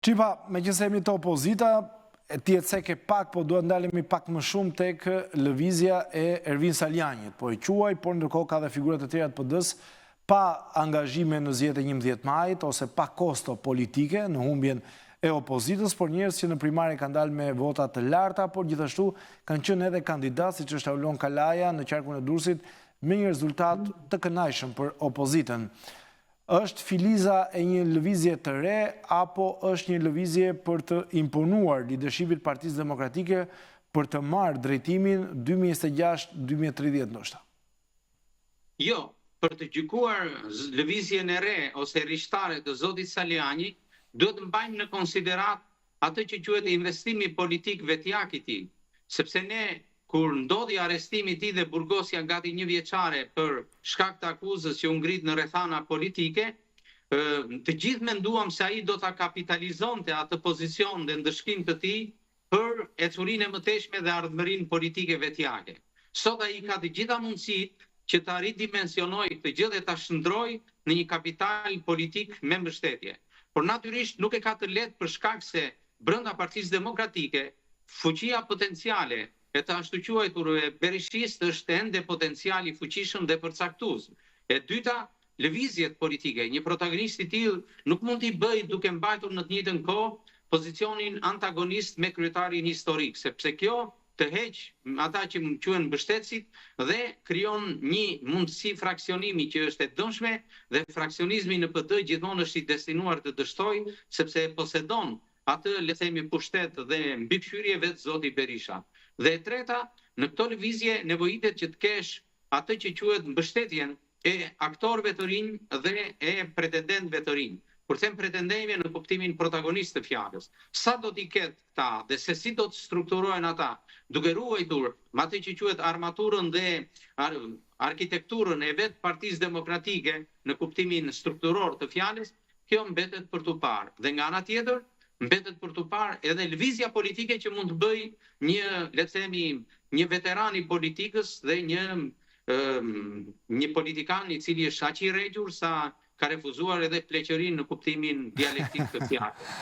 Çipa, meqenëse jemi te opozita, ti e ceke pak, po dua të ndalemi pak më shumë tek lëvizja e Ervin Salianjit. Po e quaj, por ndërkohë ka dhe figura të tjera të PD-së pa angazhime në zgjedhjet e 11 majit ose pa kosto politike në humbjen e opozitës, por njerëz që në primare kanë dalë me vota të larta, por gjithashtu kanë qenë edhe kandidatë, siç është Aulon Kalaja në qarkun e Durrësit, me një rezultat të kënaqshëm për opozitën. Është filiza e një lëvizje të re apo është një lëvizje për të imponuar lidershipit Partisë Demokratike për të marrë drejtimin 2026 2030 ndoshta? Jo, për të gjykuar lëvizjen e re ose rishtare të zotit Salianji, duhet të mbajmë në konsideratë atë që quhet investimi politik vetjak i tij, sepse ne Kur ndodhi arrestimi i tij dhe burgosja gati njëvjeçare për shkak të akuzës që u ngrit në rrethana politike, të gjithë menduam se ai do ta kapitalizonte atë pozicion dhe ndëshkim të tij për ecurinë e mëtejshme dhe ardhmërinë politike vetjake. Sot ai ka të gjitha mundësitë që ta ridimensionojë këtë gjë dhe ta shndërrojë në një kapital politik me mbështetje. Por natyrisht nuk e ka të lehtë për shkak se brenda Partisë Demokratike Fuqia potenciale e të ashtuquajturve berishistë është ende potencial i fuqishëm dhe përcaktues. E dyta, lëvizjet politike, një protagonist i tillë nuk mund t'i bëjë duke mbajtur në të njëjtën kohë pozicionin antagonist me kryetarin historik, sepse kjo të heq ata që quhen mbështetësit dhe krijon një mundësi fraksionimi që është e dëmshme dhe fraksionizmi në PD gjithmonë është i destinuar të dështojë sepse e posedon atë le të themi pushtet dhe mbikëqyrje vetë zoti Berisha. Dhe e treta, në këto lëvizje nevojitet që të kesh atë që quhet mbështetjen e aktorëve të rinj dhe e pretendentëve të rinj. Kur them pretendentëve në kuptimin protagonist të fjalës. Sa do t'i ketë këta dhe se si do të strukturohen ata, duke ruajtur atë që quhet armaturën dhe arkitekturën e vetë Partisë Demokratike në kuptimin strukturor të fjalës, Kjo mbetet për t'u parë. Dhe nga ana tjetër, mbetet për t'u parë edhe lëvizja politike që mund të bëjë një, le të themi, një veteran i politikës dhe një një politikan i cili është aq i regjur sa ka refuzuar edhe pleqërinë në kuptimin dialektik të fjalës.